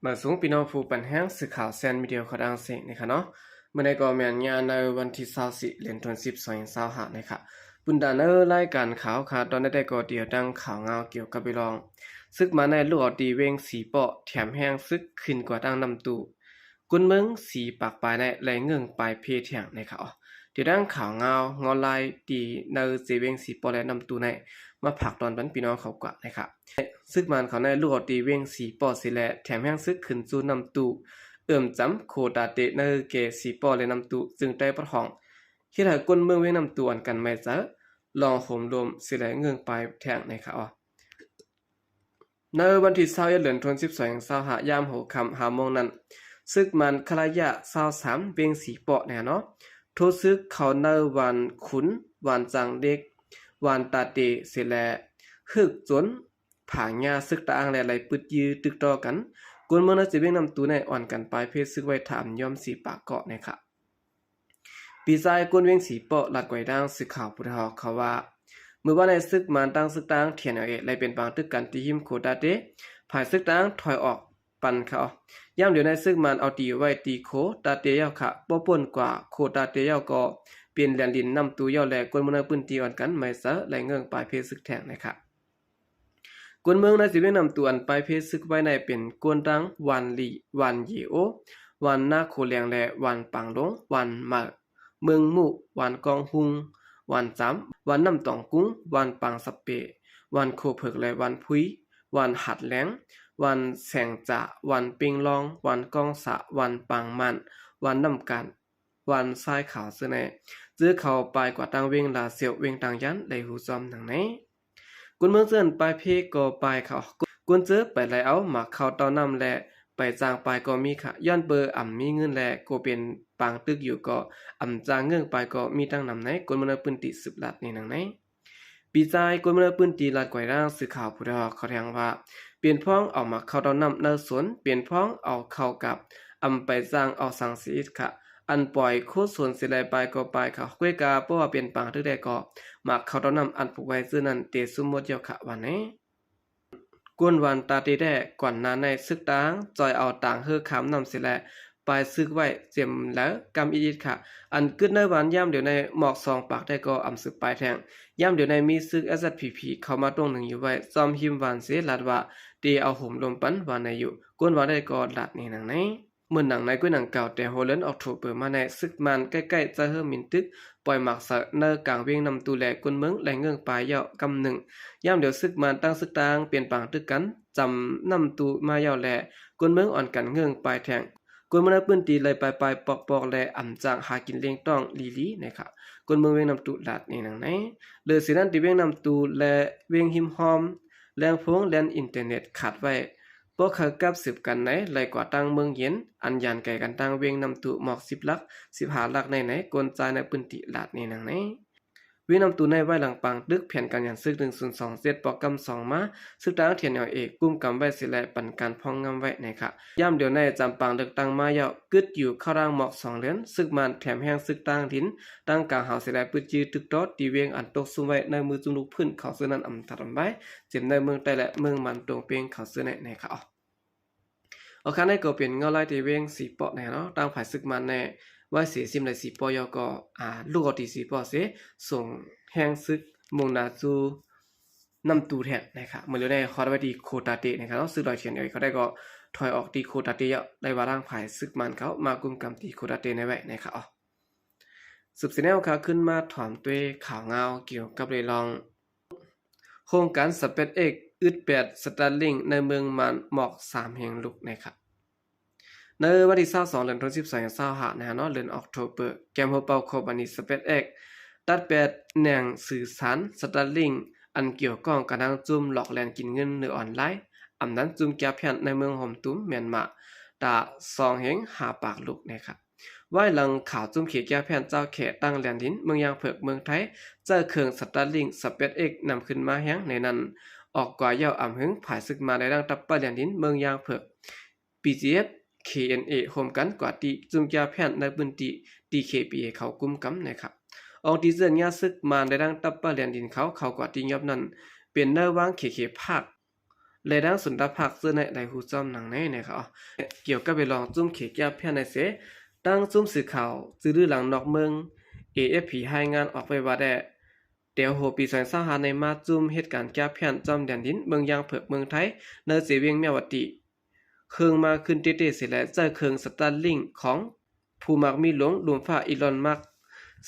ມາສູງພີ່ນ້ອງຜູ້ປັນແຮງ ສື່ຂ່າວແຊນມີເດຍ ຂອງຕ່າງປະເທດນີ້ຄະເນາະ. ມື້ນີ້ກໍແມ່ນຍາມໃນວັນທີຊາວສີ່ ເດືອນສິບ ສອງພັນຊາວຫ້ານີ້ຄະ. ບຸນດາເນີ ລາຍການຂ່າວຄະ ຕອນນີ້ໄດ້ກໍດຽວຕັ້ງຂ່າວງາວກ່ຽວກັບເລື່ອງ ສຶກມານແນະ ລຸກເອົາຕີເວງສີປໍ້ ແຖມແຮງສຶກຂຶ້ນກວ່າຕັ້ງນ້ຳຕູ້. ຄົນເມືອງສີ່ປາກປາຍແນະ ໄລ່ເງິ່ງປາຍເພແທງນີ້ຄະ. ດຽວຕັ້ງຂ່າວງາວງອນລາຍ ທີ່ໃນເຂດເວງສີປໍ້ ແລະ ນ້ຳຕູ້ນີ້ ມາຝາກຕອນປັນພີ່ນ້ອງເຂົາກວ່ານີ້ຄະ. ສຶກມານເຂົາແນະ ລຸກເອົາຕີເວງສີປໍ້ເສຍແລ້ວ ແຖມແຮງສຶກຂຶ້ນສູ່ນ້ຳຕູ້ ເອື້ອມຈຳໂຄຕາເຕ ໃນເຂດສີປໍ້ ແລະ ນ້ຳຕູ້ ເຊິ່ງໄດ້ປະທ້ອງ ເຮັດໃຫ້ຄົນເມືອງເວງນ້ຳຕູ້ ອ່ອນກັນໄໝ້ເຈີ ລອງໂຫມລົມເສຍແລ້ວ ເງິ່ງປາຍເພແທງນີ້ຄະ. ໃນວັນທີຊາວເອັດ ເດືອນສິບ ສອງພັນຊາວຫ້າ ຍາມຫົວຄ່ຳຫ້າໂມງນັ້ນ ສຶກມານຄະລະຍະຊາວສາມ ເວງສີປໍ້ນີ້ເນາະ ໂທດຊຶກເຂົ້າໃນບ້ານຂຸນ, ບ້ານຈາງເຫຼັກ, ບ້ານຕາເຕເສຍແລ້ວ ຮຶກຈົນຜາງຍາ ຊຶກຕາອ່າງ ແລະ ໄລ່ປຶດຢື້ຕຶກຕໍ່ກັນ. ຄົນເມືອງໃນເຂດເວງນ້ຳຕູນີ້ ອ່ອນກັນປາຍເພຊຶກໄວ້ ຖ້າອຳຍອມສີປາກເກາະນີ້ຄະ. ພີ່ຊາຍຄົນເວງສີປໍ້ ລາດກວາຍດາງສື່ຂ່າວຜູ້ໄທເຮົາເຂົາວ່າ ມື້ວານນີ້ ຊຶກມານ ທັງຊຶກຕາອ່າງ ທີເອັນແອລເອ ໄລ່ເປັນປາງຕຶກກັນທີ່ຮິມໂຄຕາເຕ ຝ່າຍຊຶກຕາອ່າງຖອຍອອກປັນເຂົາ. ຍາມດຽວໃນ ຊຶກມານເອົາຕີໄວ້ທີ່ໂຄຕາເຕແລ້ວຄະ ບໍ່ພົ້ນກວ່າໂຄຕາເຕແລ້ວ ກໍເປັນແລນດິນນ້ຳຕູແລ້ວ ແລະ ຄົນເມືອງໃນພື້ນທີ່ ອ່ອນກັນໄໝ້ເຈີ ໄລ່ເງິ່ງປາຍເພຊຶກແທງນີ້ຄະ. ຄົນເມືອງໃນເຂດເວງນ້ຳຕູ ອັນປາຍເພຊຶກໄວ້ໃນ ເປັນຄົນທັງບ້ານລີ, ບ້ານເຢໂອ, ບ້ານນາໂຄແລງ ແລະ ບ້ານປາງຫຼົງ, ບ້ານເໝີ, ເມືອງໝູ, ບ້ານກອງຮຸງ, ບ້ານຈາມ, ບ້ານນ້ຳຕອງກຸງ, ບ້ານປາງສະເປ, ບ້ານໂຄເຜິກ ແລະ ບ້ານພຸຍ, ບ້ານຫາດແລງ, ບ້ານແສງຈາ, ບ້ານເປັງລອງ, ບ້ານກອງສະ, ບ້ານປາງມ່ານ, ບ້ານນ້ຳການ, ບ້ານຊາຍຂາວ ເຊິ່ງໃນເຈີເຂົາປາຍກວ່າຕັ້ງເວງລາຊຽວ, ເວງຕາງຢ້ານ ໄດ້ຮູ້ຊອມດັ່ງໃນ. ຄົນເມືອງເຈີປາຍເພກໍປາຍເຂົາ, ຄົນເຈີໄປໄລ່ເອົາໝາກເຂົ້າເຕົ້ານ້ຳ ແລະ ໄປຈ້າງປາຍກໍມີຄະ, ຍ້ອນເບີອຳມີເງິນ ແລະ ກໍເປັນປາງຕຶກຢູ່ ກໍອຳຈ້າງເງິ່ງປາຍກໍມີຕັ້ງນຳໃນ. ຄົນເມືອງໃນພື້ນທີ່ສືບລາດໃນໜັງໃນ. ພີ່ຊາຍຄົນເມືອງໃນພື້ນທີ່ລາດກວາຍດາງສື່ຂ່າວຜູ້ໄທເຮົາເຂົາແທງວ່າ ເປັນພ້ອງເອົາໝາກເຂົ້າເຕົ້ານ້ຳໃນສວນ, ເປັນພ້ອງເອົາເຂົ້າກັບ ອຳໄປຈ້າງເອົາສັງເສຍອີກຄະ. ອັນປ່ອຍໂຄສວນເສຍແລ້ວປາຍກໍປາຍເຂົາ, ກ້ວຍກາບໍ່ວ່າເປັນປາງຕຶກແດ່ກໍ ໝາກເຂົ້າເຕົ້ານ້ຳອັນປູກໄວ້ເຈີນັ້ນເຕະຊຸມໝົດແລ້ວຄະ ວ່າແນ. ກົນວັນຕາເຕແດ່ ກ່ອນໜ້າໃນຊຶກຕາອ່າງຈ່ອຍເອົາຕາງເຮີຂ້າມນ້ຳເສຍແລ້ວ ປາຍຊຶກໄວ້ເຕັມແລ້ວກຳອີກໆຄະ. ອັນກຶດໃນວັນຍາມດຽວໃນໝອກສອງປາກແດ່ກໍອຳສືບປາຍແທງ. ຍາມດຽວໃນມີຊຶກ ເອສເອສພີພີ ເຂົ້າມາຕົງໜຶ່ງຢູ່ໄວ້ ຊອມຮິມວັນເສ ລາດວ່າເຕເອົາໂຫມລົມປັນ ວ່າແນຢູ່. ກົນວັນແດ່ກໍລາດໃນໜັງໃນ. ເໝືອນໜັງໃນກ້ວຍໜັງເກົ່າ ແຕ່ຫົວເດືອນອອກໂທເບີມາໃນ ຊຶກມານໃກ້ໆຈະເຮີມິນຕຶກ ປ່ອຍໝາກໃສ່ໃນກາງເວງນ້ຳຕູແລ ຄົນເມືອງໄລ່ເງິ່ງປາຍແລ້ວກຳໜຶ່ງ. ຍາມດຽວຊຶກມານຕັ້ງຊຶກຕາອ່າງເປັນປາງຕຶກກັນ ຈຳນ້ຳຕູມາແລ້ວແລ ຄົນເມືອງອ່ອນກັນເງິ່ງປາຍແທງ. ຄົນເມືອງໃນພື້ນທີ່ໄລ່ປາຍໆປອກໆ ແລ ອຳຈ້າງຫາກິນລ້ຽງຕ້ອງລີໆນະຄະ. ຄົນເມືອງເວງນ້ຳຕູລາດໃນໜັງໃນ. ເລີຍເສຍນັ້ນ ທີ່ເວງນ້ຳຕູແລ ເວງຮິມຮ່ອມ ແລງໂພງແລນອິນເຕີເນັດຂາດໄວ້ ບໍ່ເຄີຍກັບສືບກັນໃນ ໄລ່ກວ່າຕັ້ງເມືອງເຢັນ ອັນຢ່າງໄກກັນຕັ້ງເວງນ້ຳຕູໝອກສິບຫຼັກ ສິບຫ້າຫຼັກໃນໃນ ຄົນຊາຍໃນພື້ນທີ່ລາດໃນໜັງໃນ. ເວງນ້ຳຕູໃນໄວ້ຫຼັງປາງຕຶກແຜນການຍາມຊຶກ ໜຶ່ງສູນສອງເຈັດ ປອກກຳສອງມາ ຊຶກຕາອ່າງທີເອັນແອລເອ ກຸມກຳໄວ້ເສຍແລ້ວ ປັນການພອງງາມໄວ້ໃນຄະ. ຍາມດຽວໃນຈຳປາງເລືອກຕັ້ງມາແລ້ວ ກຶດຢູ່ເຂົ້າທາງໝອກສອງເດືອນ ຊຶກມານແຖມແຮງຊຶກຕາອ່າງດິນ ຕັ້ງກາງຫາວເສຍແລ້ວ ປຶດຢື້ຕຶກຕໍ່ ທີ່ເວງອັນຕົກຊຸມໄວ້ໃນມືຈຸ້ມລູກພື້ນເຂົາເຊິ່ງນັ້ນ ອຳຕັດອຳໄວ້ ເຈັມໃນເມືອງໃຕ້ ແລະ ເມືອງມັນຕົງເປງເຂົາເຊິ່ງໃນ ໃນຄະ. ໂອເຄ ນີ້ກໍເປັນເງົາລາຍທີ່ເວງສີປໍ້ໃນເນາະ ທາງຝ່າຍຊຶກມານໃນ ໄວ້ເສຍຊິມໄລສີປໍ້ແລ້ວກໍ ອາ ລຸກເອົາຕີສີປໍ້ເສ ສົ່ງແຮງຊຶກມຸ່ງໜ້າສູ່ນ້ຳຕູແທນນະຄະ. ເມື່ອເຫຼືອໃນຮອດໄວ້ທີ່ໂຄຕາເຕະນະຄະເນາະ ຊຶກລອຍທຽນເອີຍເຂົາໄດ້ກໍຖອຍອອກທີ່ໂຄຕາເຕະແລ້ວ ໄດ້ວ່າທາງຝ່າຍຊຶກມານເຂົາມາກຸມກຳທີ່ໂຄຕາເຕະໃນໄວ້ນະຄະ. ສືບເສຍແນວຂ່າວຂຶ້ນມາຖອມດ້ວຍຂ່າວງາວກ່ຽວກັບເລື່ອງ ໂຄງການສະເປັດເອັກ ອຶດແປດສະຕາລິງໃນເມືອງມ່ານໝອກສາມແຫ່ງລຸກນະຄະ. ໃນວັນທີຊາວສອງ ເດືອນສິບສອງ ສອງພັນຊາວຫ້ານະເນາະ ເດືອນອອກໂທເບີ ແກ້ມຫົວເປົ່າຂອງບັນທີສະເປັດເອັກ ຕັດແປດແໜ່ງສື່ສານສະຕາລິງ ອັນກ່ຽວຂ້ອງກັບທາງຈຸ້ມຫຼອກແລ່ນກິນເງິນໃນອອນລາຍ ອຳນັ້ນຈຸ້ມແກ້ແຜ່ນໃນເມືອງຫົມຕຸມ ມຽນມາ ຕາສອງແຫ່ງຫ້າປາກລຸກນະຄະ. ໄວ້ຫຼັງຂ່າວຈຸ້ມເຂດແກ້ແຜ່ນເຈົ້າແຂດຕັ້ງແລນດິນເມືອງຢ່າງເຜິກ ເມືອງໄທ ໃຊ້ເຄື່ອງສະຕາລິງ ສະເປັດເອັກ ນຳຂຶ້ນມາແຮງໃນນັ້ນ ອອກກວ່າຍາວອຳຫຶງ ຝ່າຍຊຶກມານໄດ້ຕັ້ງດັບປະແລນດິນເມືອງຢ່າງເຜິກ ບີຈີເອັຟ ເຄເອັນເອ ຮ່ວມກັນກວາດຕີຈຸ້ມແກ້ແຜ່ນໃນພື້ນທີ່ ທີ່ ເຄພີເອ ເຂົາກຸມກຳນະຄະ. ອອກຕີເຈື່ອນຍາຊຶກມານໄດ້ຕັ້ງດັບປະແລນດິນເຂົາ ເຂົ້າກວາດຕີຍອບນັ້ນ ເປັນໃນວັງເຄເຄພາກ ແລະ ດັ່ງສຸນທະພາກເຈີໃນໄດ້ຮູ້ຈ້ອມໜັງໃນນະຄັບ. ກ່ຽວກັບເລື່ອງຈຸ້ມເຂກາພຽນໃນເສ ດັ່ງຈຸ້ມສື່ຂ່າວຈື່ລືຫຼັງນອກເມືອງ ເອເອັຟພີ ລາຍງານອອກໄວ້ວ່າແດ່ ແຕ່ຫົວປີສອງພັນຊາວຫ້າໃນມາຈຸ້ມເຮັດການກາພຽນຈອມແດນດິນເມືອງຢາງເຜິກເມືອງໄທ ໃນເຊວຽງແມວວະຕີ ເຄິ່ງມາຂຶ້ນເຕ້ໆເສແລະ ໃຊ້ເຄື່ອງສະຕາລິງຂອງ ຜູ້ມັກມີຫຼວງລຸ່ມຟ້າ ອີລອນ ມັສ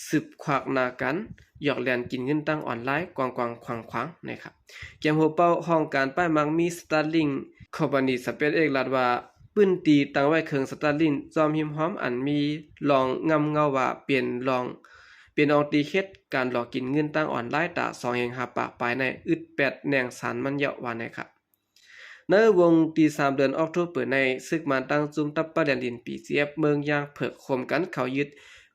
ສືບຄວັກໜ້າການຫຍອກແລ່ນກິນເງິນທາງອອນລາຍກວ້າງໆຂວາງໆນະຄັບ. ແກ້ມຫົວເປົ່າຫ້ອງການປ້າຍມັກມີສະຕາລິງ ຄອມພານີສະເປດເອັກ ລາດວ່າ ພື້ນທີ່ຕັ້ງໄວ້ເຄື່ອງສະຕາລິງຈອມຮິມຮອມ ອັນມີລອງງຳເງົາວ່າເປັນລອງ ເປັນອອງທີ່ເຮັດການຫຼອກກິນເງິນທາງອອນລາຍຕາສອງແຫ່ງຫ້າປາກປາຍໃນ ອຶດແປດແໜ້ງສານມັນເຍົາະວ່ານະຄັບ. ໃນວັນທີສາມເດືອນອອກໂທເປີໃນ ຊຶກມານຕັ້ງຈຸ້ມຕັບປະແດນດິນ ບີຈີເອັຟ ເມືອງຢາງເຜິກ ຮ່ວມກັນເຂົ້າຍຶດ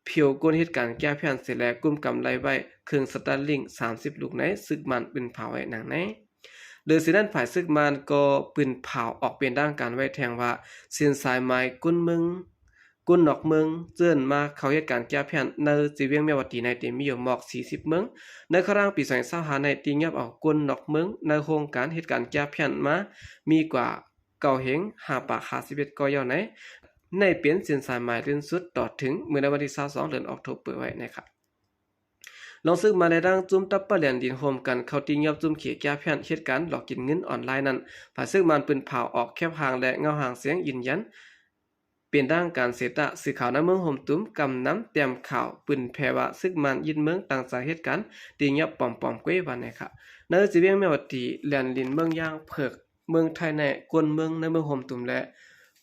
ເພວກົນເຮັດການກາພຽນເສແລະ ກຸມກຳໄລໄວ້ເຄື່ອງສະຕາລິງສາມສິບລູກໃນ ຊຶກມານປືນເຜົາໄວ້ໜັງໃນ. ເຫຼືອເສຍນັ້ນ ຝ່າຍຊຶກມານກໍປືນເຜົາອອກເປັນທາງການໄວ້ແທງວ່າ ເສັ້ນສາຍໝາຍຄົນເມືອງ ຄົນນອກເມືອງເຈີນມາເຂົ້າເຮັດການກາພຽນໃນເຊວຽງແມວວະຕີໃນ ເຕັມມີຢູ່ໝອກສີ່ສິບເມືອງ. ໃນຄະລາງປີສອງພັນຊາວຫ້າໃນ ຕີຫຍັບເອົາຄົນນອກເມືອງໃນໂຮງການເຮັດການກາພຽນມາມີກວ່າເກົ້າແຫ່ງຫ້າປາກຫ້າສິບເອັດກໍເຍົາະໃນ ໃນເປັນເສັ້ນສາຍໝາຍເລື່ອນສຸດຕໍ່ເຖິງມື້ໃນວັນທີຊາວສອງເດືອນອອກໂທເປີໄວ້ນະຄັບ. ລອງຊຶກມາແລະ ດັ່ງຈຸ້ມຕັບປະແດນດິນ ຮ່ວມກັນເຂົ້າຕີຫຍັບຈຸ້ມເຂກາພຽນເຮັດການຫຼອກກິນເງິນອອນລາຍນັ້ນ ຝ່າຍຊຶກມານປືນເຜົາອອກແຄບຮ່າງ ແລະ ເງົາຮ່າງສຽງຢືນຢັນ ເປັນທາງການເສຍຕະ ສື່ຂ່າວໃນເມືອງໂຮມຕຸມກຳນຳແຕ້ມຂ່າວປືນແຜ່ວ່າ ຊຶກມານຍຶດເມືອງຕັ້ງໃຈເຮັດການຕີຫຍັບປອມໆເກວ່າແນຄະ. ໃນເຊວຽງແມວວະຕີ ແດນດິນເມືອງຢາງເຜິກ ເມືອງໄທໃນ ຄົນເມືອງໃນເມືອງໂຮມຕຸມ ແລະ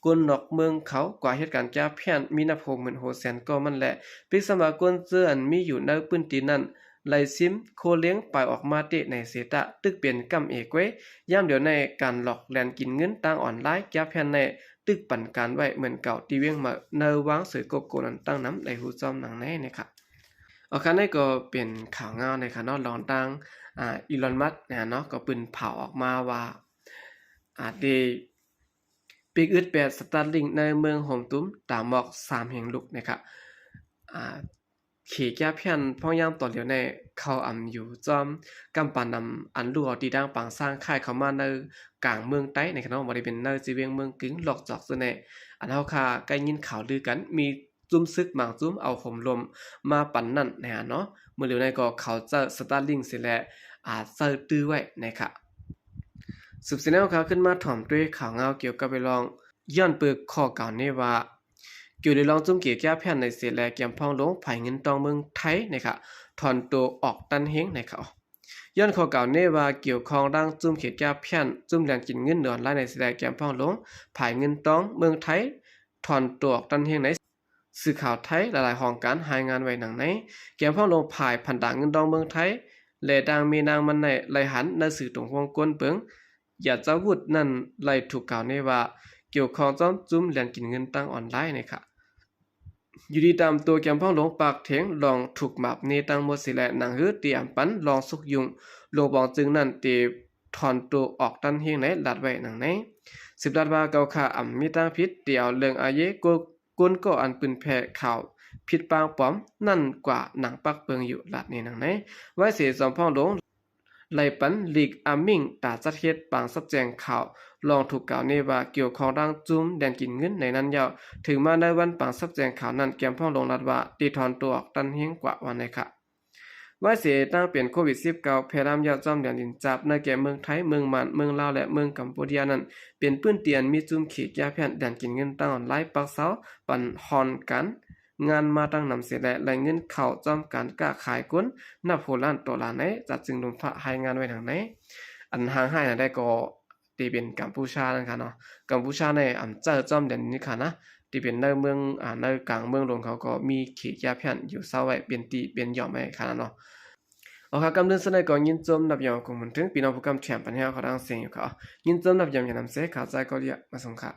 ຄົນນອກເມືອງເຂົາກວ່າເຮັດການກາພຽນມີນັບຫົກໝື່ນຫົກແສນກໍມັນ ແລະ ປິກຊຳວ່າຄົນເຈີອັນມີຢູ່ໃນພື້ນທີ່ນັ້ນ ໄລ່ຊິມໂຄເລງປາຍອອກມາເຕະໃນເສຕະ ຕຶກເປັນກຳເອກວຍ. ຍາມດຽວໃນການຫຼອກແລ່ນກິນເງິນທາງອອນລາຍກາພຽນໃນ ຕຶກປັນການໄວ້ເໝືອນເກົ່າ ທີ່ວຽງໃໝ່ໃນວັງເສີໂກໂກນັ້ນ ຕັ້ງນຳໄດ້ຮູ້ຈ້ອມໜັງໃນນະຄັບ. ເອົາ ຄັນໃດກໍເປັນຂ່າວງາວນະຄະເນາະ ລອງຕັ້ງ ອາ ອີລອນ ມັສ ນະເນາະ ກໍປືນເຜົາອອກມາວ່າ ອາ ໄດ້ປິກອຶດແປດສະຕາລິງໃນເມືອງໂຮມຕຸມຕາມອອກສາມແຫ່ງລຸກນະຄະ. ອາ ເຂກາພຽນພອງຍາມຕອນຫຼຽວໃນ ເຂົາອຳຢູ່ຈອມກຳປານຳ ອັນລູກເອົາຕີດາງປາງຊ້າງຄ້າຍເຂົ້າມາໃນກາງເມືອງໃຕ້ນະຄະເນາະ ບໍ່ໄດ້ເປັນໃນເຊວຽງເມືອງກຶງ ລອກຈອກໂຊແນ ອັນເຮົາຄາໄດ້ຍິນຂ່າວລືກັນ ມີ ຈຸ້ມຊຶກບາງຈຸ້ມເອົາໂຮມລົມມາປັນນັ້ນນະເນາະ. ມື້ຫຼຽວໃນກໍເຂົາໃຊ້ສະຕາລິງເສແລະ ອາດໃຊ້ຕື້ໄວ້ນະຄະ. ສືບເສຍແນວຂ່າວຂຶ້ນມາຖອມດ້ວຍຂ່າວງາວກ່ຽວກັບໄປລອງ ຍ້ອນເປີກຂໍ້ກ່າວເນວ່າ ກ່ຽວໃນລອງຈຸ້ມເກກາພຽນໃນເສແລະ ແກມພອງຫຼົງ ຜາຍເງິນຕ້ອງເມືອງໄທນະຄະ ຖອນໂຕອອກຕັນເຮງນະຄະ. ຍ້ອນຂໍ້ກ່າວເນວ່າ ກ່ຽວຂ້ອງດັ່ງຈຸ້ມເກກາພຽນ ຈຸ້ມແລ່ນກິນເງິນດອນລາຍໃນເສແລະ ແກມພອງຫຼົງ ຜາຍເງິນຕ້ອງເມືອງໄທ ຖອນໂຕອອກຕັນເຮງໃນ ສື່ຂ່າວໄທຫຼາຍໆຫ້ອງການລາຍງານໄວ້ດັ່ງໃນ. ແກມພອງຫຼົງ ຜາຍພັນຕາເງິນດອງເມືອງໄທ ແລະ ດັ່ງແມ່ນາງມັນໄດ້ໄລ່ຫັນໃນສື່ຕົງຮວງກົນເບິ່ງ ຢາດຈະວຸດນັ້ນ ໄດ້ຖືກກ່າວເນວ່າ ກ່ຽວຂ້ອງຈອມຈຸ້ມແລ່ນກິນເງິນທາງອອນລາຍນະຄະ. ຢູ່ດີຕາມໂຕແກມພອງຫຼົງ ປາກເຖງລອງຖືກໝາບເນຕັ້ງໝົດເສແລະ ໜັງຫືອຕຽມປັນລອງສຸກຍຸງ ຫຼວງປອງຈຶ່ງນັ້ນ ເຕຖອນໂຕອອກຕັນເຮງໃນ ລາດໄວ້ດັ່ງໃນ. ສືບລາດວ່າ ເຂົາຂ້າອຳມີທາງຜິດ ທີ່ເອົາເລື່ອງອາເຍ ກົນກໍອັນປືນແຜ່ຂ່າວຜິດປາງປອມນັ້ນກວ່າໜັງປັກເປິງຢູ່ ລາດນີ້ດັ່ງໃນ. ໄວ້ເສ ຈອມພອງຫຼົງໄລ່ປັນຫຼີກອາມິງຕາຈັດເຮັດປາງສັບແຈ້ງຂ່າວ ລອງຖືກກ່າວເນວ່າ ກ່ຽວຂ້ອງດັ່ງຈຸ້ມແລ່ນກິນເງິນໃນນັ້ນຍາວ. ເຖິງມາໃນວັນປາງສັບແຈ້ງຂ່າວນັ້ນ ແກມພອງຫຼົງລາດວ່າ ໄດ້ຖອນໂຕອອກຕັນເຮງກວ່າວ່າໃນຄະ. ໄວ້ເສ ຕັ້ງເປັນໂຄວິດສິບເກົ້າ ແຜ່ລາມຍາວຈອມແດນດິນຈັບ ໃນແກ່ເມືອງໄທ, ເມືອງມານ, ເມືອງລາວ ແລະ ເມືອງກຳປູເຈຍນັ້ນ ເປັນພື້ນທີ່ອັນມີຈຸ້ມເຂກາພຽນ ແລ່ນກິນເງິນທາງອອນລາຍ ປັກເຊົາປັນຮ່ອນການງານມາຕັ້ງນຳເສແລະ ໄລ່ເງິນເຂົ້າຈອມການຄ້າຂາຍຄົນນັບຫົວລ້ານໂຕລາໃນ ຈັດຈຶ່ງລົມຟ້າລາຍງານໄວ້ດັ່ງໃນ. ອັນຮ່າງຮ້າຍນັ້ນໄດ້ກໍ ທີ່ເປັນກຳປູເຈຍນັ້ນຄະເນາະ. ກຳປູເຈຍໃນອຳເຈີຈອມແດນນີ້ຄະນະ ທີ່ເປັນໃນເມືອງ ອາ ໃນກາງເມືອງຫຼວງເຂົາກໍມີເຂກາພຽນຢູ່ເຊົາໄວ້ເປັນທີ່ເປັນຫຍ່ອມໄວ້ຄະນະເນາະ. ເອົາ ຄະ ກຳເດີນສະໃດກໍຍິນຊົມນັບຍອມຂອງໝູນເຖິງ ພີ່ນ້ອງຜູ້ກຳແຖມປັນແຮງເຂົາທັງເສັງຢູ່ຄະ. ຍິນຊົມນັບຍອມຢ່ານຳເສ ຂາວໃຈກໍລຽກມາສົ່ງຄະ.